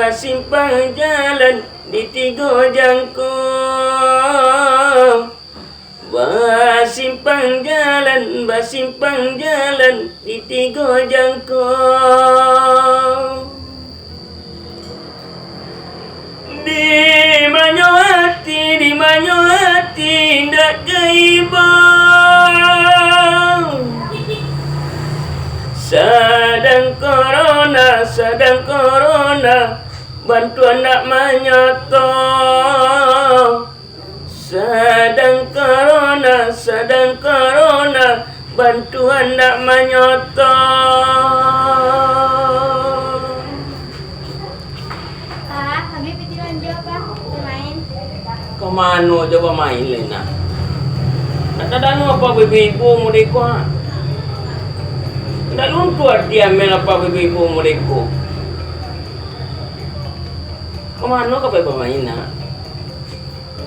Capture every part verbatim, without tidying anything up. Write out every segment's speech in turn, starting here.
Basimpang jalan di tigo jangko. Basimpang jalan, basimpang jalan di tigo jangko. Di manyo ati, di manyo ati, indak ka ibo. Sadang korona, sadang korona, bantuan ndak manyoto. Sadang korona, sadang korona, bantuan ndak manyoto. Pak, kami pitih lanjut, Pak, bamain. Ka mano jo bamain, Lena? Ndak tadanga apak baibo-ibo modeko, ha? Ndak luntuah ati ameh apak baibo-ibo modeko. Ka mano ka pai bamain, nak?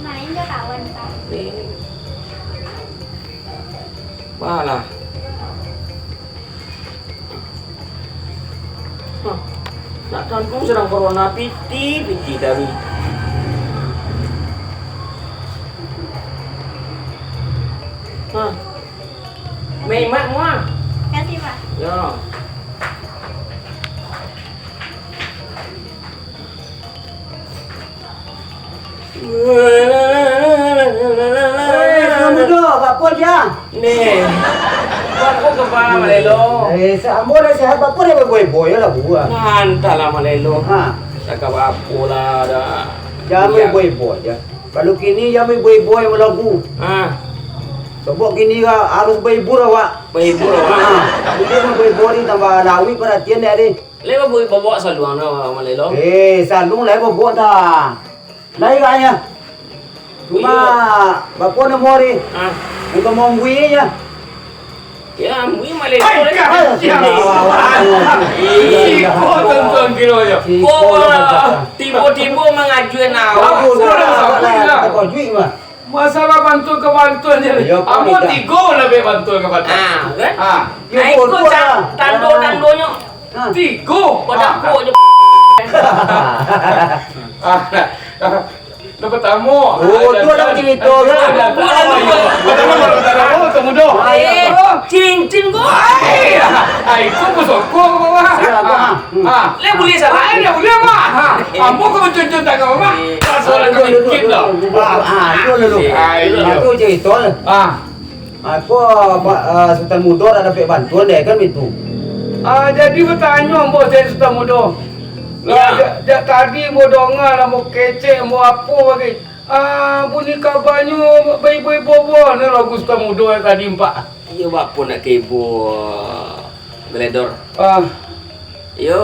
Main jo kawan, Pak. Eh. Balah. Hah. Nak tantu sadang korona, pitih, pitih tadi. Hah. Maimak mua. Kasih, Pak. Yo. Weh, Sutan Mudo, baapo sia? Ni. Baapo kaba, Malelo? Eh, sa-, ambo lah sehat, baapo sia baibo-ibo, yo lah buah. Nah, antahlah, Malelo. Ha. Cakap apo lah, dah. Jan baibo-ibo se. Kalau kini, jan baibo-ibo balagu. Ha. Sabab kini ha-, harus bahibur awak. Bahibur awak. Ha. Jadi, baibo ni tambah lawik paratian dek ni. Lai babuek babawak saluang no, Malelo? Eh, saluang lai babawak ta. Lai agaknyo. Cuma, iyo. Baapo namo ari? Ah. Bukan mau ambuih se. Yo, ambuih Malelo. Ai, lah. Kan, siang. Awak, awak, awak. Siko tonton kiro se. Siko lah, tibo-tibo mangajuan awak. Apo lah, apo lah. Takujuik mah. Masalah bantuan ka bantuan se. Iyo, Pak, ambo tidak. Tigo lah bek bantuan ka bantuan. Ah, kan? Ah. Yo, ah, iko betul can-, lah. Tando-tandonyo. Ah. Tigo. Pada kok je. Ah, nah, nah, pertamo. Oh, tu lah cerita kan? Pertamo, pertamo, pertamo, Sutan Mudo. Eh, cincin kok. Ai, ai, iko basokong, Pak. Iyo, Pak. Ah. Lai buliah salah. Ai, lai buliah, Pak. Ha. Ambo ka mancucun tangan, Pak. Soalan duduk, duduk, duduk. Ah, duduk, duduk. Ah, iyo. Ah, tu cerita lah. Ah. Apo, Pak, ah, Sutan Mudo dak dapek bantuan dek kan itu? Ah, jadi batanyo ambo cari Sutan Mudo. Lah, jak, jak tadi ambo donga lah, ambo kecek, ambo apo bagai. Ah, bunyi kabanyo baibo-ibo, no lagu Sutan Mudo tadi, Pak. Iyo, baapo nak ka ibo, Galedor? Ah. Iyo,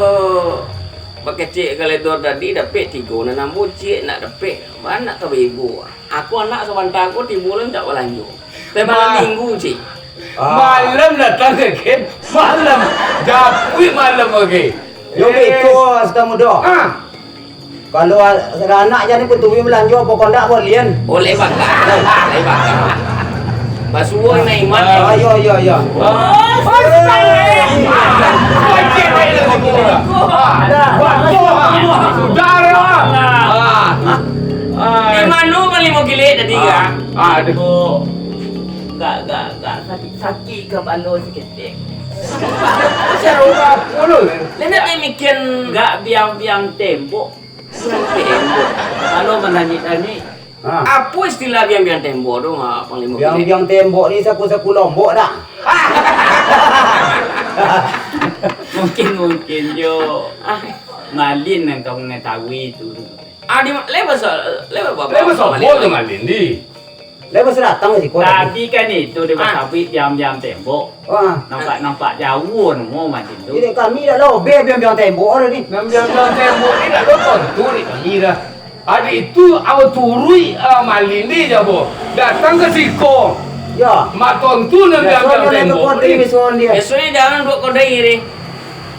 bakecek Galedor tadi dapek tigo, nan ambo ciek nak dapek, baa nak ka baibo. Aku anak sabanta ko tibo lai mintak balanjo. Pai malam minggu, ciek. Ah. Malam datang ka ken? Malam. Japuik malam ka ken? Yo, beko, Sutan Mudo. Ah. Kalau a-, anak jadi paturuik balanjo, apo kondak bolian? Oh, lai bakal. Lai bakal. Basuo iman-iman. Ah, iyo, iyo, iyo. Ah. Sudah, yo. Ah. Di mano Panglimo Kilek tadi, ah? Aduh. Gak, gak, gak sakik, sakik kapalo saketek. Pasal urang apo lu? Lai nak demikian. Gak biang-biang tembok. Biang tembok. Kapalo mananyik-nanyik. Ha. Apo istilah biang-biang tembok tu, ha, Panglimo Kilek? Biang-biang tembok ni saku-saku Lombok dak? Mungkin, mungkin jo, ah, Malin nan ka mangatahui tu. Ah, di ma-, lai baso-, lai ba-, ba-, lai basobok jo Malin, di. Lai baso datang ka siko tadi. Tadi kan itu di basabuik biang-biang tembok. Ah. Nampak-nampak jauah namo Malin tu. Jadi kami dak lobeh biang-biang tembok tadi. Nan biang-biang tembok ni dak ado tontu di kami dah. Ari tu awak turuik, ah, Malin ni je, Bo. Datang ka siko. Ya. Mak tontu nan biang-biang tembok ni. Besok ni jangan buat kodai ni.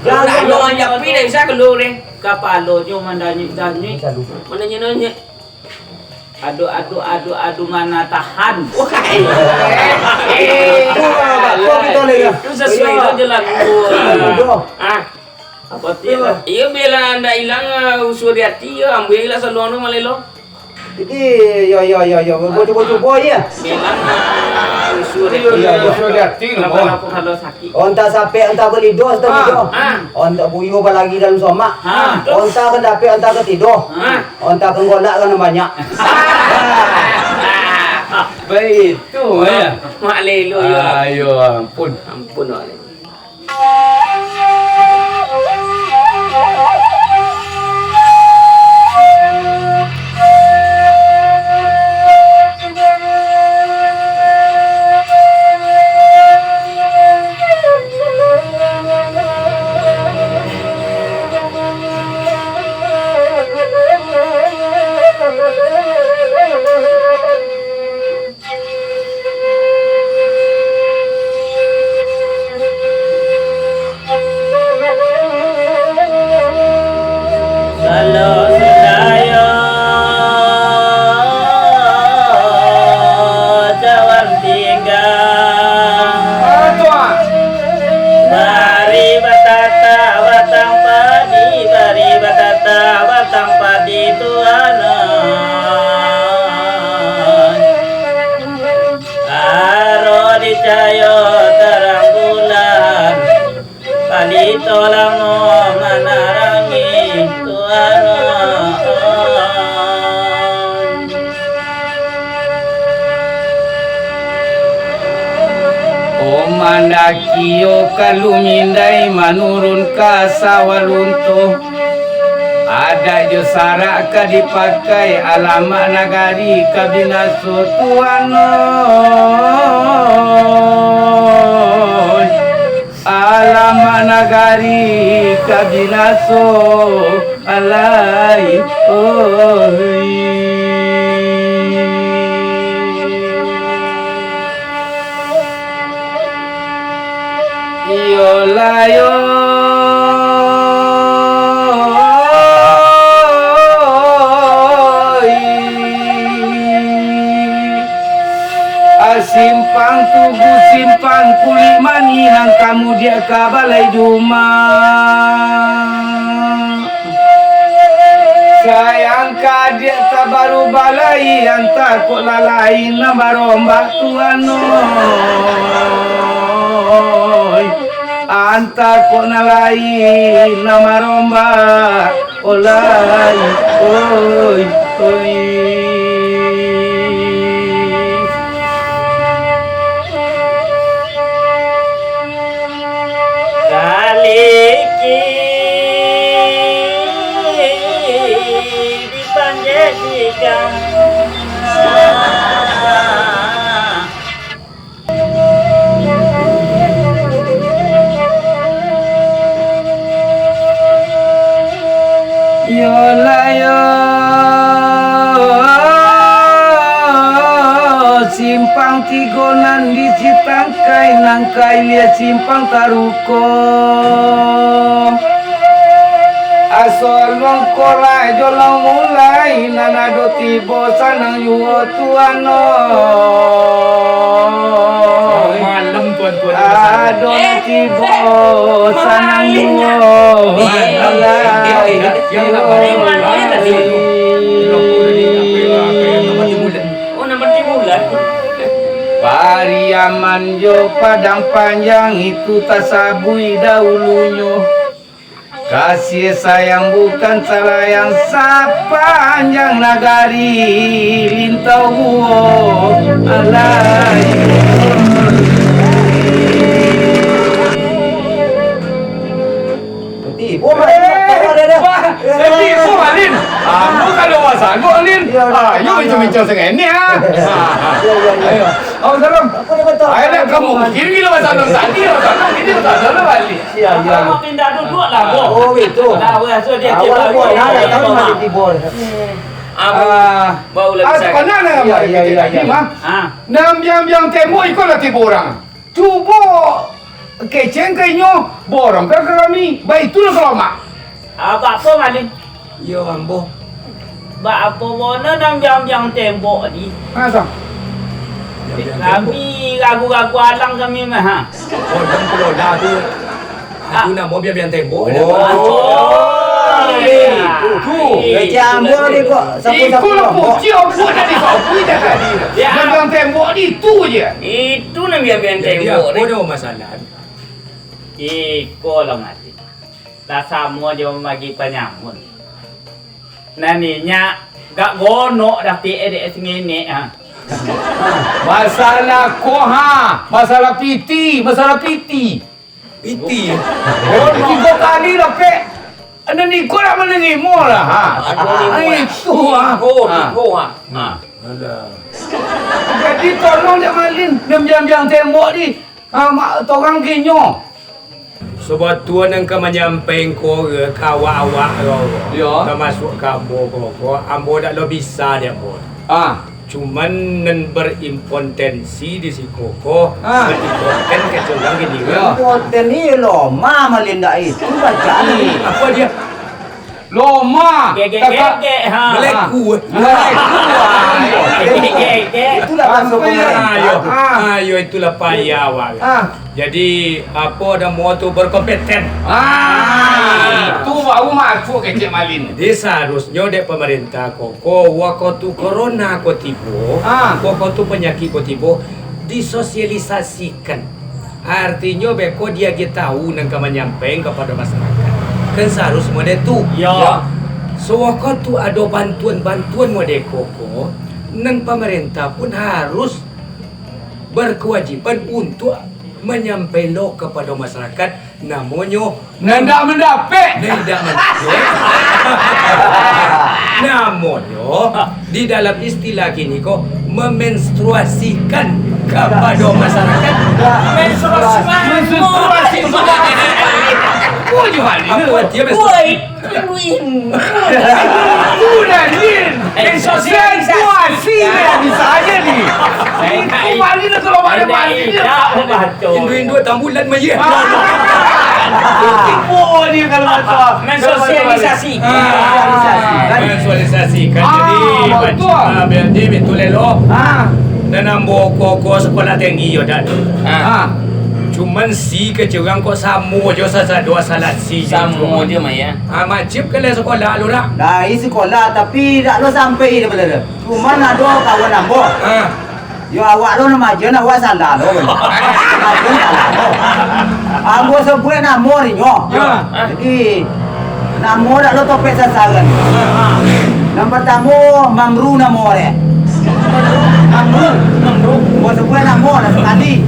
Jangan. Kalau dak japi dak bisa kalua ni. Kapalonyo mandanyik-danyik. Mandanyik-danyik. Aduh, aduh, aduh, aduh, mana tahan. Eh, eh, itu lah, Pak. Itu sesuai tu je lah. Ah. Apo ti lah? Iyo, bela ndak ilang, ah, usua di ati, yo, ambo ilang saluang tu malelo. Jadi, yo, yo, yo, yo, cubo-cubo je. Bela, ah, usua di ati. Iyo, iyo, usua di ati, kenapa, kenapa kalau sakit? Onta sapek, onta balido, onta Ah. balido. Ah. Onta buyuang balari dalam somak. Ah. Onta ka dapek, onta ka tido. Ah. Onta ka golak, ka nan banyak. Baitu, yo. Mak lelo, yo. Ayo, ampun. Ampun, Mak lelo. Kalau sudah yo, jauah tinggal. Bari batata batang padi, bari batata batang padi, Tuhan ai. Aro dicayo tarang bulan, palito lamo manarangi Tuhan. Oh, mandaki yo ka Lumindai, manurun ka Sawah Lunto. Adat jo sarak ka dipakai, alamak nagari ka binaso, Tuhan oi. Alamak nagari ka binaso, alai oi. Iyolah yo, a, Simpang Tugu, Simpang Kulik Manih, nan ka mudiak ka Balai Juma. Sayang ka adiak tabaru balai, antah kok lalai nan barombak, Tuhan oi. Antah kok lalai nan barombak, olai, oi, oi. Kaliki dipanjadikan. Iyolah yo, simpang tigo nan di Sitangkai, nan ka ilia simpang taruko. Aso longkolah jo lah mulai, nan ado tibo sanang juo, Tuhan oi. Malem, Tuan, Tuan. Ado nan tibo sanang juo. Malem. Alah. Oh, nan berarti bulan. Pariaman jo Padang Panjang itu tasabuik dahulunyo. Kasih sayang bukan salayang, sapanjang nagari Lintau Buo. Alai. Tibo, Mak. Eh, Mak, Mak, dah, dah. Wah, eh, tibo, Mak, Lin. Ambo kalau basanggup, Lin. Iyo, iyo. Ah, yo bincang-bincang sangaik ni, ah. Iyo, iyo, iyo. Ayo. Ayo, salam. Apo dia kata? Ayo, nak kamu kiri lah, salam tadi lah, salam kiri lah, salam lah, Lin. Iyo, iyo. Kamu pindah duduk lah, Bo. Oh, gitu. Lah, awak rasa dia tibo. Awak lah, Bo, lah, lah, lah, tibo. Ah, baru lah ah, bisa. Sebenarnya, iyo, iyo, iyo, tadi, iyo. Mah. Ah. Nan biang-biang tembok iko lah tibo urang. Cubo kecek ka inyo, borong ka kami, baitulah ka Mak. Ah, bak apo, Malin? Iyo, ambo. Bak apo bono nan biang-biang tembok tadi? Ha, Tang? Kami ragu-ragu alang kami mah, ha. Oh, dan pulo dah tu. Itu namo biang-biang tembok. Oh. Itu. Kecek ambo ni kok, sapu-sapu lombok. Iko lah punci ambo tadi, sapu dah tadi. Biang-biang tembok ni itu je. Itu nan biang-biang tembok ni. Jadi, apo dah masalah? Iko lah mati. Lah samo jo mambagi panyamun. Nan inyak gak gonok dah P D S ngenek, ha. Masalah ko, ha, masalah piti, masalah piti. Piti. Oh, tigo kali lah, Pek. Nan iko nak manarimo lah, ha. Aduh, ah, itu, ha. Tigo, ha. Tigo, ha. Ha. Alah. Jadi, tolong dek Malin, nan biang-biang tembok di, ha, mak, torang kinyo. Sabatua nan ka manyampaikan ko ka awak-awak ko, yo, tamasuak ka ambo ko, ko, ambo dak lo bisa dek ambo. Ah. Cuman nan berimpotensi di siko ko, ah, berimpoten kecek urang kini ko. Yo. Impoten ni loma malin dak itu baca ni. Apa dia? Loma. Gegek, kakak. Gegek, ha. Meleku. Meleku. Gegek, gegek. Itulah bahasa pemerintah. Ayo, ayo, itulah payah awak. Ah. Jadi, apo namo tu, berkompeten. Ah, itu baru masuk kecek malin. Jadi, seharusnyo dek pemerintah ko, ko, wakatu corona ko tibo, ah, wakatu panyakik ko tibo, disosialisasikan. Artinyo, beko diagiah tahu nan ka manyampaikan kapado masyarakat. Kan saharus model tu. Yo. Yo. Sawakatu ado bantuan-bantuan model ko, ko, nan pamarentah pun harus berkewajiban untuk manyampaikan lo kapado masyarakat, namonyo Nan dak mandapek. Nan dak mandapek. Namonyo, di dalam istilah kini ko, memenstruasikan kapado masyarakat. Menstruasi. Menstruasi. Apa dia menstruasi? Woi, Win. Udah, Win. Menstruasi. Menstruasi, bisa aja nih. Kembali dah kalau banyak mandi dia. Indu-indu tambulan mah, ye. Ah. Tipu ni kalau macam. Mensosialisasi. Ah. Mensosialisasi. Mensosialisasi. Kan jadi, ah, betul. Ah, jadi betul, lo. Ah. Nan ambo ko, ko sekolah tinggi yo, dak tu. Ah. Ah. Cuman si kecil urang kok samo jo sasado salat si. Samo jo, mah, ya. Ah, macam kalau sekolah lo dak? Dari sekolah, tapi dak lo sampai dia bela. Cuman ado kawan ambo. Ah. Yo, awak tu namajo nak awak salah tu. Namajo salah tu. Ambo sabuik namo ninyo. Yo. Jadi, namo dak lo topek sasaran. Nan partamo, Mamru namo dek. Mamru. Mamru. Ambo sabuik namo lah sakali.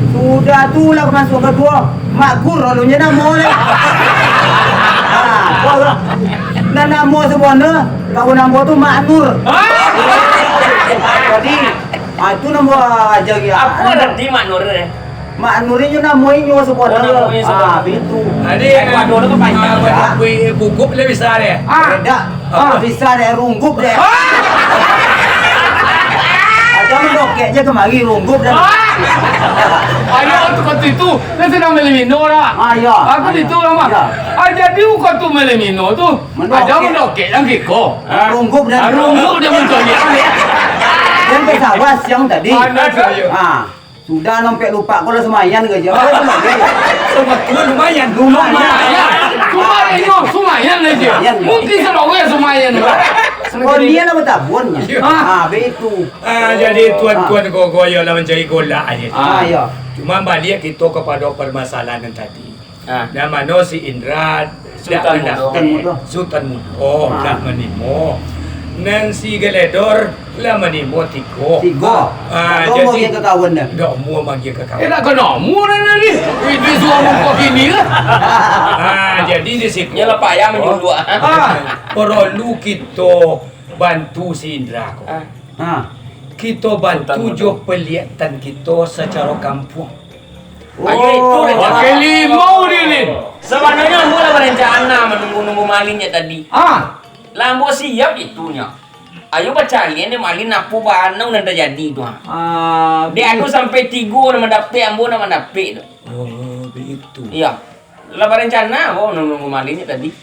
Sudah tu lah masuk kaduo. Mak Gur, alunyo namo lai. Ha, ko lah. Nan namo sabananyo, kawan ambo tu Mak Nur. Hah? Jadi, ha, itu namo aja dia. Apo arti Mak Nur, eh? Mak Nur inyo namo inyo sabananyo. Oh, namo inyo sabananyo. Ha, begitu. Jadi, eh, waduh, lo kepanjangan, ah, ya. Gugup lah bisa deh. Ah. Dak. Ah, bisa dek, runggup dek. Ah! Aja mandokek je kemari, runggup dek. Ah! Ayo, tu kata itu, kan senang melemino lah. Ah, iya. Aku itu lah, Mak. Iya. Ah, jadi uka tu melemino tu. Mandokek. Aja mandokek yang kiko. Ah, runggup dek. Ah, runggup dek mencari. Yang ke sawah siang tadi. Ah, nak saya. Ah. Sudah nampek lupa ko lah sumayan ka je. Awak sumayan. Sebetulnyo lumayan. Lumayan. Sumayan. Sumayan, sumayan aja. Sumayan. Mungkin sarawak sumayan. Ko dia nak batabun. Iya. Ah, begitu. Ah, jadi tuan-tuan ko, ko yo lah mancari golak aja. Ah, iya. Cuma baliak kito kapado permasalahan tadi. Ah. Nan mano si Indra, Sutan Mudo. Sutan Mudo. Oh, ah, dak manimo. Nan si Geledor lah manimo tigo. Tigo. Ah, dak jadi, magi ka kawan dah. Dak mau magi ka kawan. Eh, nak kena mu dah tadi. Itu suruh muka kini lah. Ah, jadi di situ. Nyo lah payah menyuluak. Ah, perlu kito bantu si Indra ko. Ah. Ah. Kito bantu Sutan Mudo. Jo peliatan kito secara kampuang. Ayo, itu rencana. Pakai limau dia ni. Sabananyo ambo lah barencana manunggu-nunggu malin jak tadi. Ah. Lah ambo siap itunyo. Ayo bacalian dek malin apo bana nan tajadi tu, ha. Ah, dek ado sampai tigo nan mandapek, ambo nan mandapek tu. Oh, begitu. Iyo. Lah barencana ambo manunggu malin jak tadi.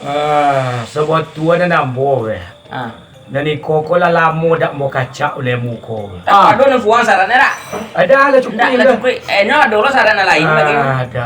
Ah, sabatua nan ambo, weh. Ah. Nan iko ko lah lamo dak ambo kacak uleh muko. Ah. Ado nan kurang saratnyo dak? Ado lah, cukuik lah. Dak lah cukuik. Eh, nyo ado lo sarat nan lain lagi. Ah, ado.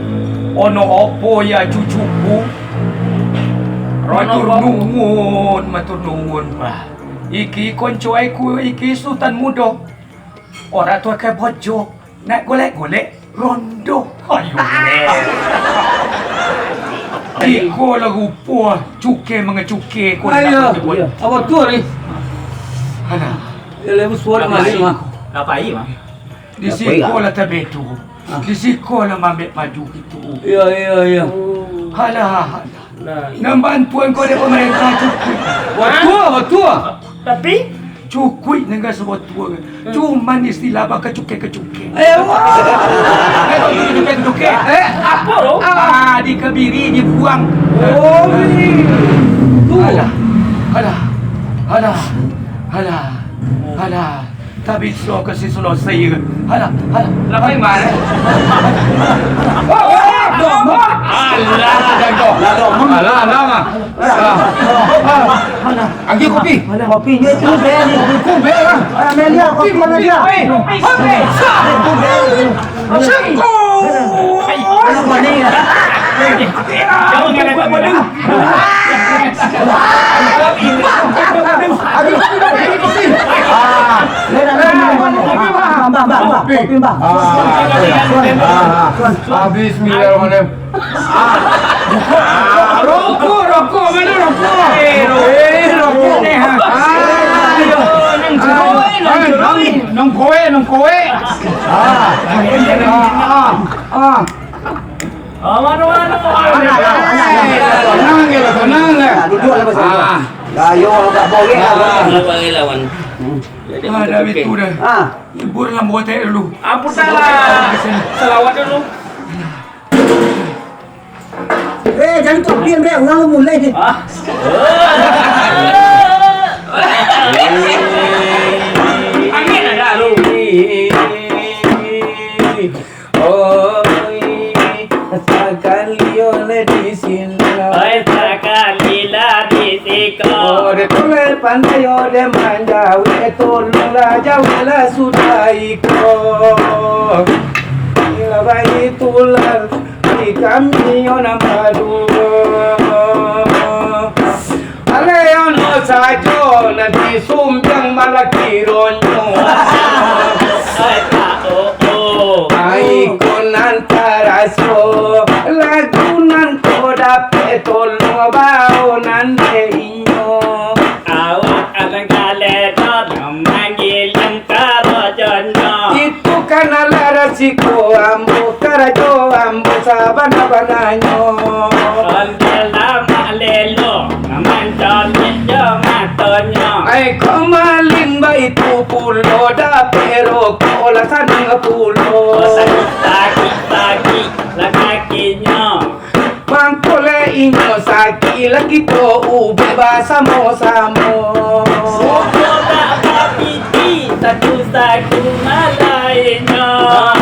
Ono opo ya cucuku? Matur nuwun, matur nuwun, Pak. Iki konco aiku, iki Sutan Mudo. Orang tu akan bojo, nak golek-golek rondo. Ayo, golek. Iko lah rupo cuke mangacuke ko. Ayo, nak buat. Apa tu ni? Alah. Ya, lebu suara masih, mah. Apa ai, mah? Di siko lah tabedo. Ah. Di siko lah mambek maju gitu. Iya, iya, iya. Alah, alah. Nah. Nan bantuan ko dari pemerintah cukuik. Batua, batua. Tapi? Cukuik nengah sabatua. Hmm. Cuman istilah bakacuke-kacuke. Eh, wah. Eh, kok cuke-cuke? Eh, apa tu? Ah, dikabiri, dibuang. Oh, tu. Alah, alah, alah, alah, alah. Tapi sudah kasi sudah saya. Halah, halah. Lah, pai mah, eh? Alah, alah, mah. Alah. Alah. Agiah kopi. Alah, kopi. Yo, itu beri. Kopi, beri lah. Alah, Amelia, kopi, kopi, Amelia. Kopi. Kopi. Kopi. Sangko. Alah, kopi. Jangan kena buat bodoh. Bismillahirrahmanirrahim. Rokok, rokok, mana rokok? Eh, rokok. Eh, rokok. Nang kowe, nang kowe. Ah, mano, mano? Tenang je lah, tenang lah. Nah, duduak lah, Bos. Ah. Gayo agak bogek lah, Bos. Ah. Lawan, lawan. Hmm. Jadi, ah, dah itu dah. Ah. Libur lah, buat aja dulu. Ampun dah lah. Salawat dulu. Eh, jangan tu, biar, biar, urang lah mulai deh. Ah. Angin ada lu. Oi, sakali yo lah di siko. Oi, sakali lah di siko. Ode tulai pandai, ode manjawek, tolonglah jaweklah sudah iko. Lah baitulah di kami yo nan baduo. Alai ono sajo nan disumbiang malah kironyo. Ai, ko nan taraso, lagu nan ko dapek, tolong bao nan dek inyo. Awak alang kaledon, manggiling karajonyo. Itu kan alah rasiko ambo, karajo ambo sabana-bananyo. Ondeh lamak lelo, mancolik jo matonyo. Ai, ko maling baitu pulo, dapek rokok lah sanang pulo. Sakik-sakik lah kakinyo. Mangko leh inyo sakik, lah kito ubek basamo-samo. Suko tak bapiti, satu-satu malainyo.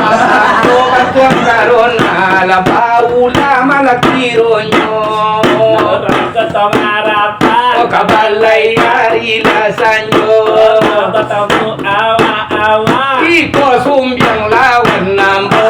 Satu batuang karona, lah baulah malah kironyo. Urang Kota Marapat. Oh, ka balai ari lah sanjo. Urang batamu awak-awak. Iko sumbiang lawan ambo.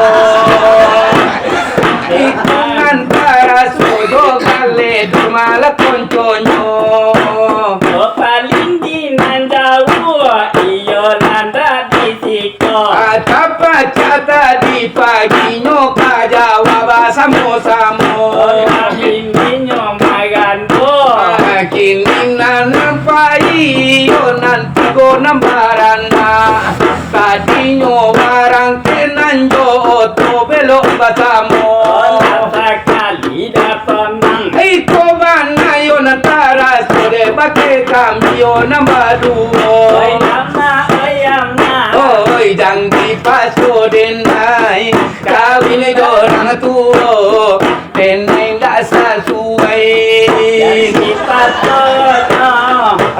Itungan taraso jo kaledon malah konconyo. Oh, paling di nan jauah, iyo nan dak di siko. Ah, tapacah tadi paginyo ka Jawa basamo-samo. Oh, paling dinyo magando. Ah, kini nan pai iyo nan tigo nan baranak. Tadinyo barangkek nan jo oto belok basamo. Alah sakali dah tonang. Iko bana yo nan taraso dek bakeh kami yo nan baduo. Oi ama, oi ama. Oi, jan dipaso denai, kawin jo urang tuo. Denai ndak sasuai. Jadi patutnyo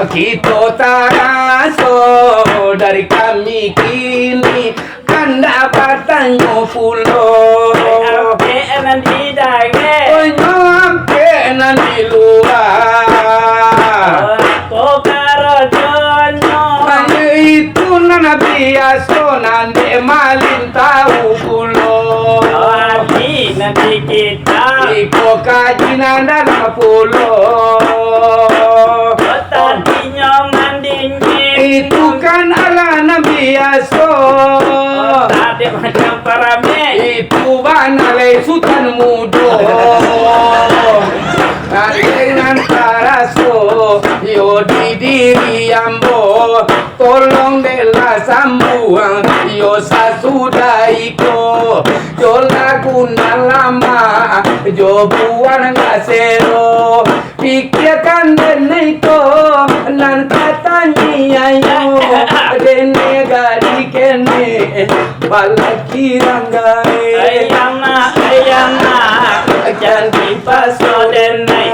kito taraso dari kami kini, kandak batanyo pulo. Ampek nan di dareh. Oh, nyo ampek nan di lua. Ko karajonyo. Hanya itu nan biaso, nan dek malin tahu pulo. Kaji nan di kitab. Iko kaji nan dalam pulo. Tadinyo mandingin. Itu kan alah nan biaso. Tadi macam parame. Itu bana lai Sutan Mudo. Nan taraso yo di diri ambo. Tolong dek lah sambuang, iyo sasudah iko. Jo lagu nan lama, jo buah nan gasero. Pikiakan denai ko, nan ka taniayo. Denai gadih kene, balaki ranggai. Ai ama, ai ama, jan dipaso denai.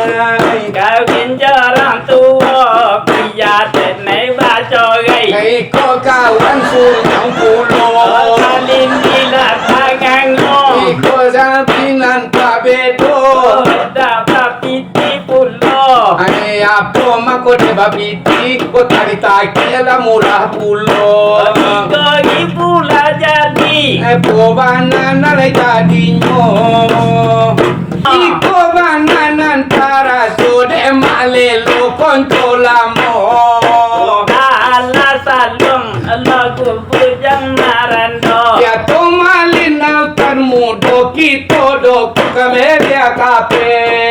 Kawin jo urang tuo, biar denai bacorai. Iko ka Lawan sunyang pulo. Salin di lapangan lo. Iko sapi nan tabedo. Dak bapiti pulo. Ai, apo mako dek bapiti? Ko tari taki lah murah pulo. Tigo ribu lah jadi. Eh, po bana nan lai jadinyo. Iko bana nan taraso dek Mak Lelo konco lamo. Alah salong lagu bujang marando. Ya tu malin nan mudo kito do ka media kafe.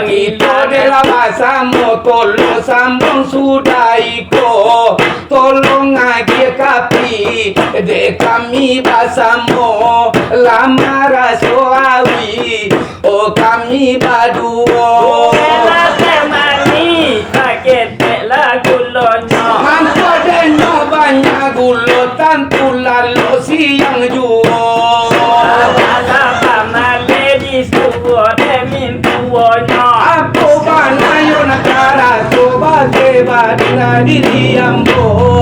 Kito dek lah basamo, tolong sambung sudah iko. Tolong agiah kapi, dek kami basamo, lah maraso awi, oh kami baduo. Bukanlah teh manih, saketek lah gulonyo. Mangko dek nyo banyak gulo, tantu lalok siang juo. Salah pamaleh disuo dek mintuonyo. Apo bana yo nan taraso, bagai badina diri ambo.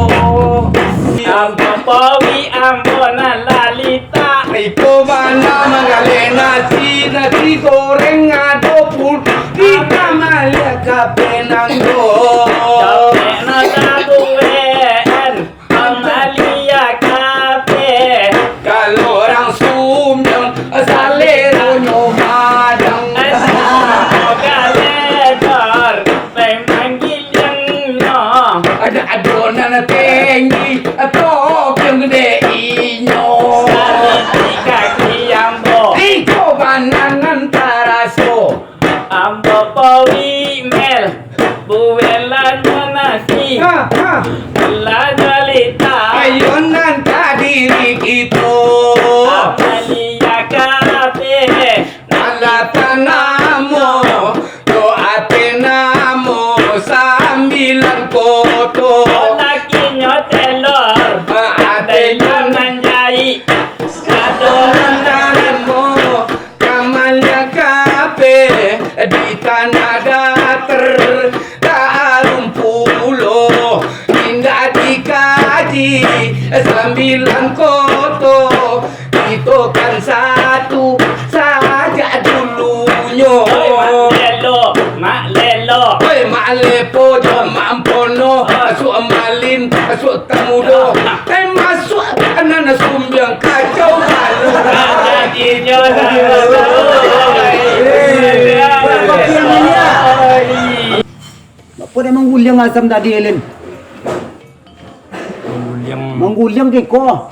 Ambo powi, ambo nan lalita. Iko bana manggaleh nasi, nasi goreng ado pun. Kita maliak kape nanggo. Capek nan sabuek. Pamaliak kape. Kalau urang Sumbiang, saleronyo gadang. Galedor, pai manggiliangnyo. Ado, ado nan tinggi, topiang dek inyo. Sakik kaki ambo. Iko bana nan taraso. Ambo powi mel, buelanyo nasi. Ha, ha. Lanyo lita. Ayo nan tadiri kito. Apalia kape. Alah tanamo, to ate namo sambilan koto. Lakinyo telor, ha, atenyo manjaik. Ado nan tarimo. Kamalnya kape di tanah datar, tak arum pulo, indak dikaji sambilan koto, kito kan satu sajak dulunyo. Oi, Mak Lelo, Mak Lelo. Oi, Mak Lepo jo Mak Ampono, asuak malin, asuak tamudo. Kai masuak anak-anak Sumbiang kacau balau. Jadinyo lah. Bapak yang mulia. Bapak dek mangguliang asam tadi, Elin? Mangguliang. Mangguliang kiko.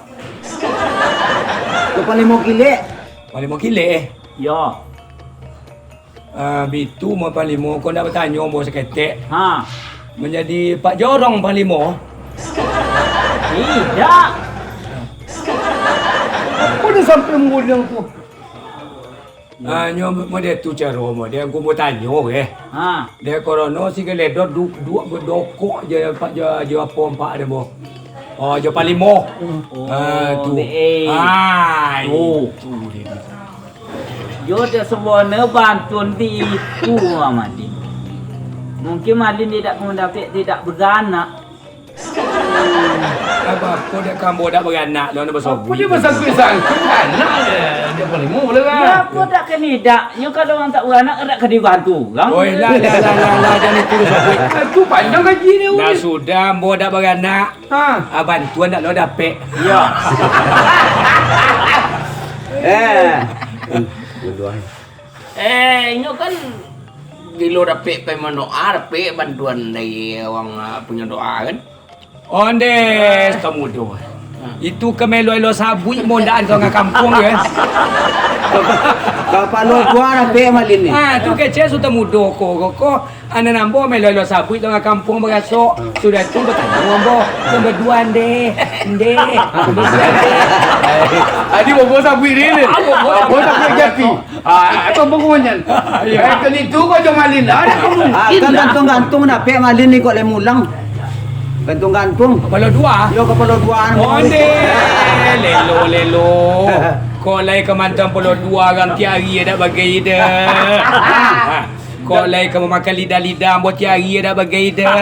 Kepala limo kilek. Kepala limo kilek, eh? Yo. Ah, bitu mah Panglimo, kau ndak batanyo ambo saketek. Ha. Manjadi Pak Jorong Panglimo? Indak. Apo dah sampai mangguliang tu? Ah, nyo model tu caro model, kau mau tanyo, eh. Ha. Dek korono si Geledor du-, duo bedokok je, Pak, jo, jo apo ampak dek ambo. Oh, jo Panglimo. Oh, ah, tu. Be-, eh. Ah, tu. Tu dia. Yo, dek sabana bantuan di itu, Amadin. Mungkin Madin tidak mendapek, tidak beranak. Apa, apa dek ambo dak beranak, lo nak basobui. Apa dia basobui sangat? Anak dia, dia paling mula lah. Ya, apa dak kena dak? Nyo kalau orang tak beranak, dak kena dibantu orang. Oi, lah, lah, lah, lah, lah, jangan itu basobui. Itu panjang gaji dia, oi. Dah sudah, ambo dak beranak. Ha. Ah, bantuan dak lo dapek. Iya. Eh. Eh, inyo kan gilo dapek pai mandoa, dapek bantuan dari urang, ah, punyo doa kan. Onde, tamudo. Ha. Itu ka maelo-elo sabuik mondaan tangah kampuang kan. Kapalo dua dapek malin ni. Ah, tu kecek su tamudo ko, ko, ko. Anak ambo maelo-elo sabuik tangah kampuang baraso. Sudah tu batanyo ambo, "Nombor dua, ndeh, ndeh." Adi bobo sabuik ni, ni. Ah, bobo sabuik jati. Ah, atau bobo nyan. Eh, kan itu kau jangan malin, ada kamu. Ah, kan gantung-gantung dapek malin ni kok lai mulang. Gantung-gantung. Kapalo dua? Yo, kapalo dua. Onde, lelo, lelo. Kok lai ka mantang palo dua urang tiari dak bagai dah. Kok lai ka mamakan lidah-lidah ambo tiari dak bagai dah.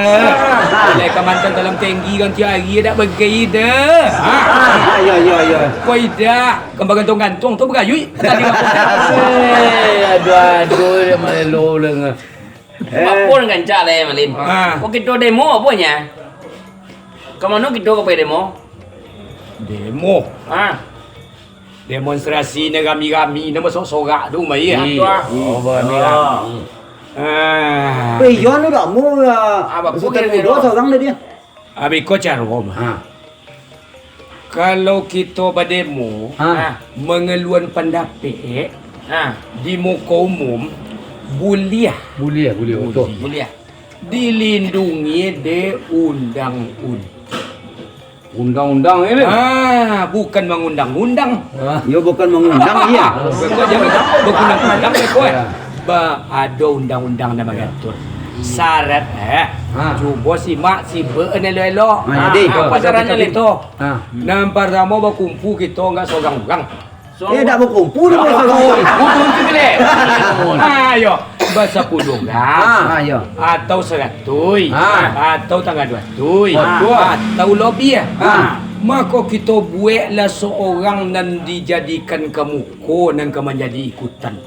Kok lai ka mantang dalam tenggi kan tiari dak bagai dah. Ah, yo, yo, yo. Kok idak, kambang gantuang-gantuang tu bagayuik. Tadi Eh, aduh, aduh, dia malelo lah. Eh. Apa nan gancak lah, Malin? Ah. Kok kito demo apa nya? Ka mano kito ka pai demo? Demo? Ah. Demonstrasi nan rami-rami, nan basorak-sorak tu, Mai, ya? Ih, oh, barami-rami. Ah. Eh, iyo, anu dak mau, ya. Ah, bapak Sutan kira-kira. Mudo sorang tadi, ya? Abih ko caro mah. Ha. Kalau kito bademo, Ha. mangaluan pandapek Ha. di muko umum, buliah. Buliah, buliah, betul. Buliah. Dilindungi dek undang-undang. Undang-undang ini? Ah, bukan mangundang-undang. Ah. Yo, bukan mangundang, iya. Bukan, jangan berundang-undang, ya, kau, eh. Ya. Ba, ado undang-undang nan mangatur. Syarat, eh. Ha. Cubo simak, simak elok-elok. Ha, jadi. Apa syaratnyo, Lin? Kita. Ha. Nan partamo, bakumpu kito nggak sorang urang. Eh, dak bakumpu tu, sorang urang. Bakumpu tu, Lin. Ah, yo. Basapuluah urang. Ha, ha, yo. Atau saratuih. Ha. Atau tangah dua ratuih. Batua. Atau lobiah. Ha. Mako, kito bueklah sorang nan dijadikan kamuko, nan ka manjadi ikutan.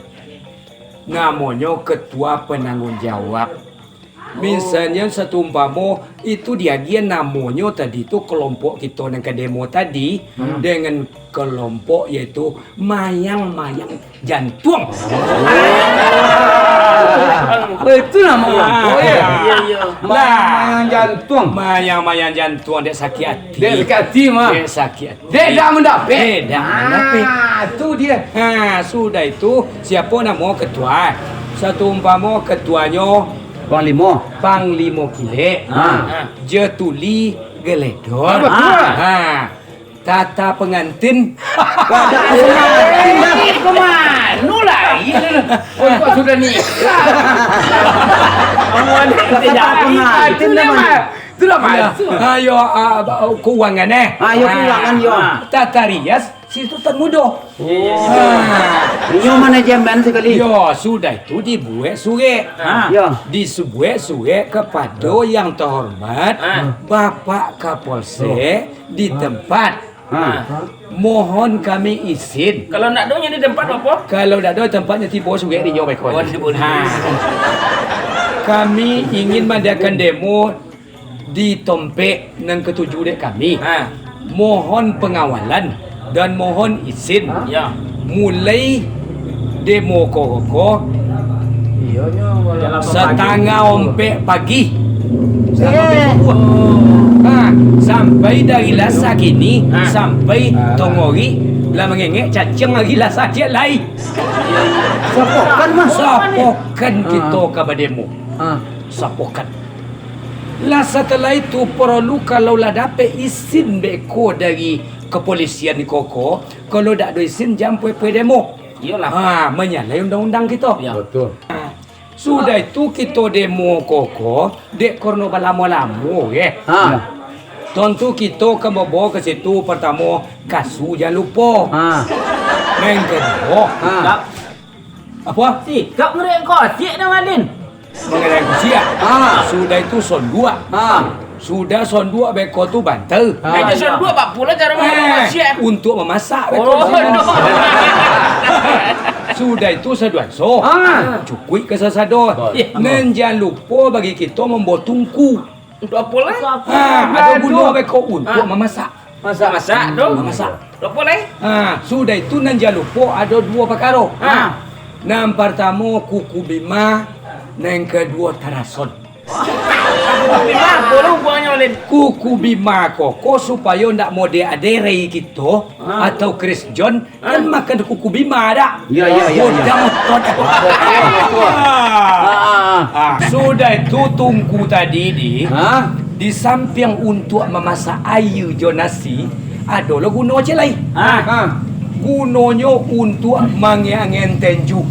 Namonyo ketua penanggung jawab. Misalnyo, satumpamo itu diagiah namonyo tadi tu, kelompok kito nan ka demo tadi, Hmm. dengan kelompok, yaitu mayang-mayang jantuang. Oh, itu namo kelompok, ya? Ah. Iya, iya. Mayang-mayang jantuang. Mayang-mayang jantuang, dek sakik ati. Dek sakik ati, mah. Dek sakik ati. Dek dak mandapek. Dek dak mandapek. Ah, tu dia. Ha, sudah itu, siapa namo ketua? Satumpamo ketuanyo Panglimo. Panglimo Kilek. Ha. Ha. Jetuli Geledor. Ah, betul. Ha. Tata pengantin. Wah, dak pengantin dah. Kemano lah? Oh, kok sudah nikah? Kamu ada tidak? Tata pengantin dah, Mas. Itulah maksud. Ayo, ah, keuangan, eh. Ayo, keuangan, yo. Ah. Tata rias, si Sutan Mudo. Iya, iya. Ah. Inyo manajemen sekali. Yo, sudah itu dibuek surek. Ah. Ya. Dibuek surek kepada yang terhormat, ah, Bapak Kapolsek di tempat. Ha. Mohon kami izin. Kalau ndak ado nyo di tempat apo? Kalau ndak ado tempatnyo, tibo surek di nyo baikon. Oh, tibo di. Ha. Kami ingin mangadakan demo di tompek nan katuju dek kami. Ha. Mohon pengawalan dan mohon izin. Ya. Mulai demo ko, ko, Dalam setengah ompek pagi. Setengah ompek subuh. Ha, sampai dari lah sagini, ha, sampai tongori lah mangengek, cacing lagi lah sakik lai. Sapokan, Mas. Sapokan kito ka bademo. Ha. Sapokan. Lah, setelah itu, paralu kalau lah dapek izin beko dari kepolisian di koko, kalau dak ado izin, jan pue-pue demo. Iyolah. Ha, manyalahi undang-undang kito. Ya. Betul. Ha. Sudah itu kito demo koko, dek karano balamo-lamo, eh. Ha. Tantu kito ka mambawa ka situ, partamo, kasu jan lupo. Ha. Nan kaduo, ha, sikap. Apo? Sikap murek kosik dah, Malin. Mangalai kosik, ah. Ha. Sudah itu sonduak. Ha. Sudah sonduak beko tu bantal. Ha. Aja sonduak, bak pulo cara mamasak. Eh, untuk mamasak beko tu. Oh, no. Sudah itu saduanso. Ha. Cukuik ka sasado. Betul. Nan jan lupo bagi kito mambawa tungku. Untuk apo lai? Ha, ado guno beko untuk mamasak. Masak. Masak tu. Mamasak. Apo lai? Ha, sudah itu nan jan lupo ado duo pakaro. Ha. Nan partamo kuku bima, nan kaduo tarason. Kuku bima, apo lah hubunganyo, Lin? Kuku bima koko supayo ndak model ade Ray kito, ha, atau Chris John, kan makan kuku bima dak? Ya, ya, ya, ya. Godang otot. Ah, sudah itu tungku tadi di, ha? Di sampiang untuak mamasak aia jo nasi, ado lo guno ciek lai. Ha. Ha. Gunonyo untuak mangeang-ngeang tenju.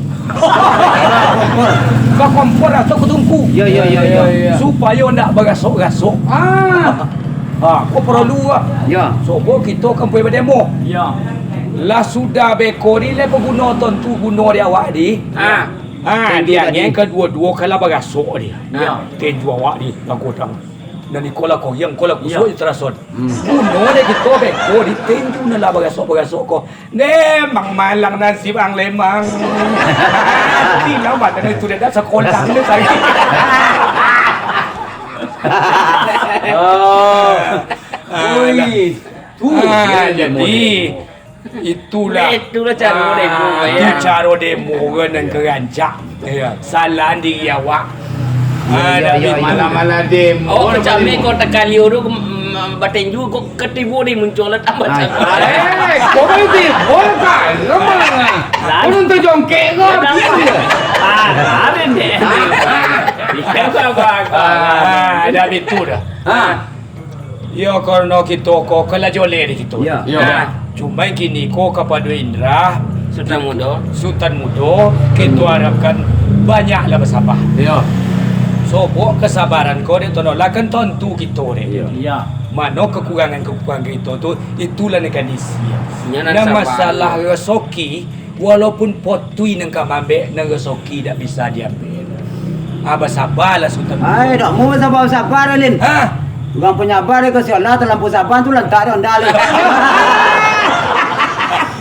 Ka kompor atau ka tungku. Ya, ya, ya, ya. Supayo ndak barasok-rasok. Ah. Ha, ko paralu ah. Ya. Sobo kito ka pai bademo. Ya. Lah sudah beko ni lai paguno tantu guno di awak di. Ha. Ha, Tinju di angin tadi. Kaduo-duo ka lah barasok dia. Ya. Tinju awak di bagodang. Nan iko lah koriang, ko lah kusuak, ya, je taraso. Hmm. Guno dek kito beko di tinju nan lah barasok-barasok ko. Memang malang nasib ang Lemang. Tingga mata itu dah sakolah ni tadi. Oh. Ah, ui, lah. Tu ah, dia jadi, model. Itulah. Itulah caro demo, itu ya. Caro demo urang nan karancak. Ya. Salah diri awak. Ya, ah, ya, ya, ya. Malah-malah demo. Oh, kecamik kau tekan liur tu, mm, batinju, kau ketibo di muncul lah tambah caro. Eh, kau kan tibo kan? Kau nonton jongkek kau. Ah, ada deh. Ah, ada itu dah. Ah. Iyo, karano kito ko kan lah joleh di kito. Iyo. Iyo. Nah, cuma kini ko kapado Indra, Sutan Mudo. Sutan Mudo, kito harapkan banyaklah basaba. Iyo. Sobok kasabaran ko dek tono lah kan tantu kito dek. Iyo. Iyo. Mano kakurangan-kakurangan kito tu, itulah nan ka diisi. Inyo nan sabar. Nah, masalah rasoki, walaupun potui nan ka maambek, nan rasoki dak bisa diambek. Ah, basabalah, Sutan. Ai, dak mau basabar-sabar, Lin. Hah? Urang panyabar ka si Allah, talampau sabar tu lantak dah, ndak, Lin.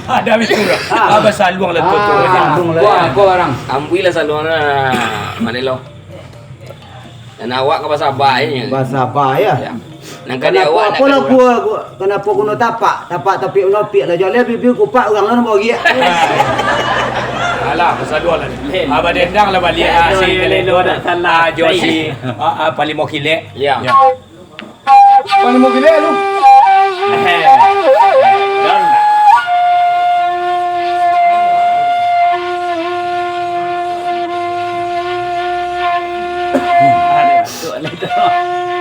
Ada itu dah. Ah. Ah, basaluang lah tu, tu. Ah, saluang lah. Ko, ko urang. Ambuilah saluang lah, Mak Nelo. Dan awak ka basabar, ya. Basabar, ya. Ya. Nan ka di awak, nan ka di urang. Kanapo, kanapo guno tapak? Tapak tapi unopik lah. Joleh bibia kupak urang lah namo giak. Alah, basaduo lah ni. Abah dendang lah baliak. Ah, si Lelo dah salah. Ah, jo si, ah, ah, Palimo Kilek. Ya. Ya. Palimo Kilek lu. Eh. Aduh, aduh, aduh.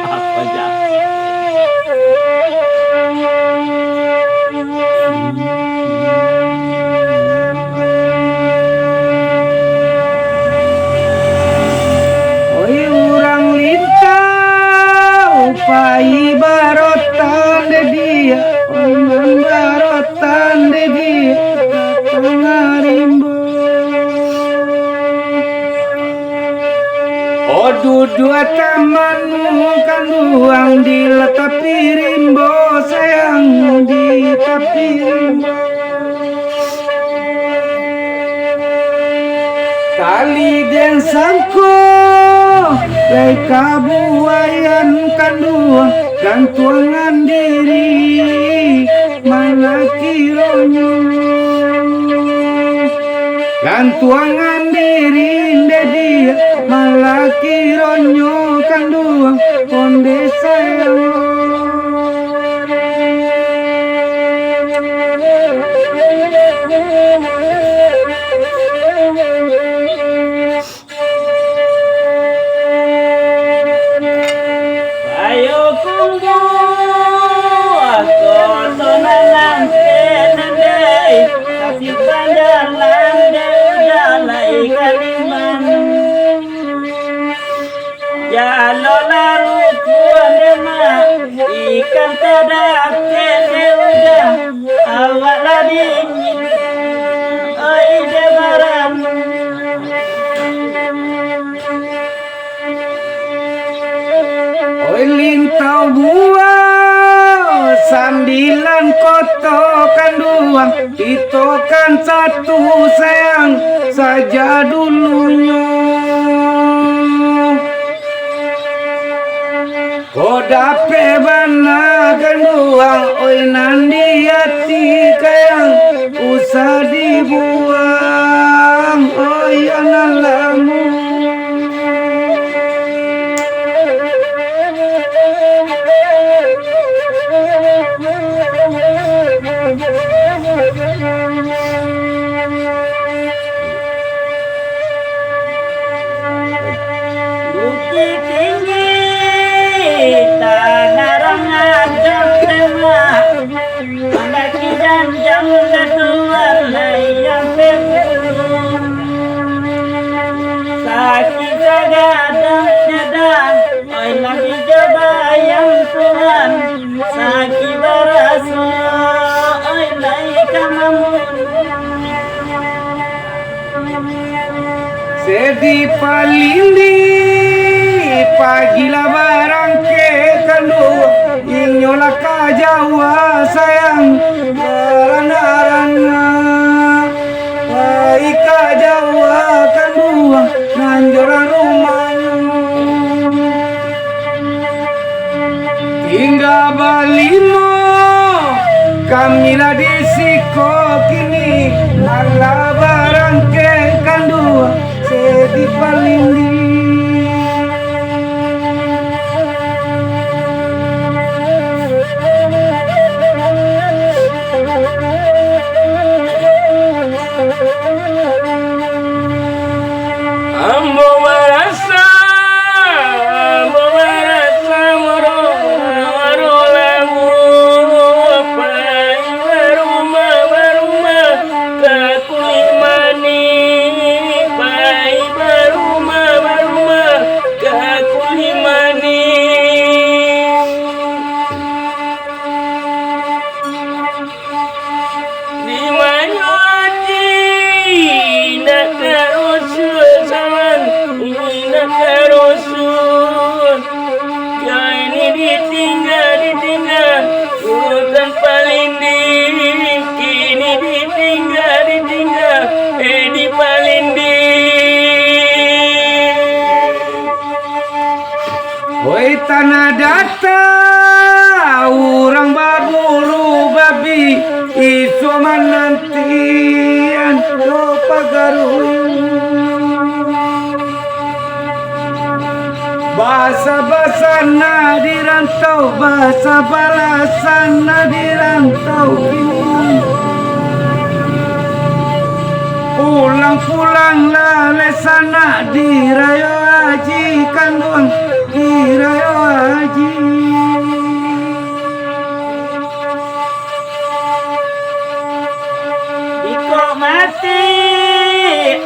Apa jah? Oi urang Lintau, pai barotan dek dia, oi nan barotan dek dia, ka tangah rimbo. Oh, duduak tamanmu kanduang di lah tapi rimbo, sayang, di tapi rimbo. Tali den sangko, lai kabuaian kanduang, gantuangan diri, mana kironyo. Gantuangan diri ndeh dia, malah kironyo kanduang onde sayang. Ayo kumpua, koto nan angkek nan dai, tapi panjang nan dai, udah lai kaliman. Jalo larukuan demak, ikan tadapek dek udah, awak lah dingin, oi dek baran. Oi Lintau Buah, sambilan koto kanduang, kito kan satu sayang saja dulunyo. Ko dapek bana kanduang, oi nan di ati kayang, usah dibuang, oi yo nan lamo. Bukik tinggi, tanah rangan jan lemak, mandaki janjang datuan lai ampek gunung. Di Palindih, pagilah barangkek kanduang, inyo lah ka Jawa sayang, baranak-ranak. Pai ka Jawa kanduang, nan joran rumahnyo. Tingga balimo, kami lah di siko kini, alah barangkek kanduang, se di Palindih. Ambo marasa, ambo marasa maro, maro lamu, pai barumah, barumah ka Kulik Manih, pai barumah, barumah ka Kulik Manih. Di manyo ati indak karusuah saman, indak karusuah. Kini ditingga, ditingga, hutan Palindih. Kini ditingga, ditingga, eh, di Palindih. Oi Tanah Data, urang baburu babi, isuak manantian lo pagaruh. Basa-basa nak di rantau, basa balasan nak di rantau kini. Pulang-pulang lah lai sanak di rayo haji kanduang, di rayo haji. Iko mati,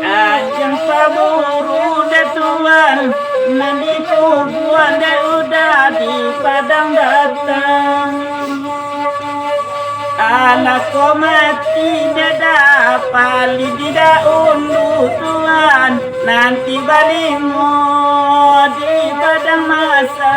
anjiang paburu dek Tuan, nan dikubuan dek Uda di Padang Data. Alah ko mati dek Da Palindih, Da Undu Tuan, nan tibo limo di Padang Masa.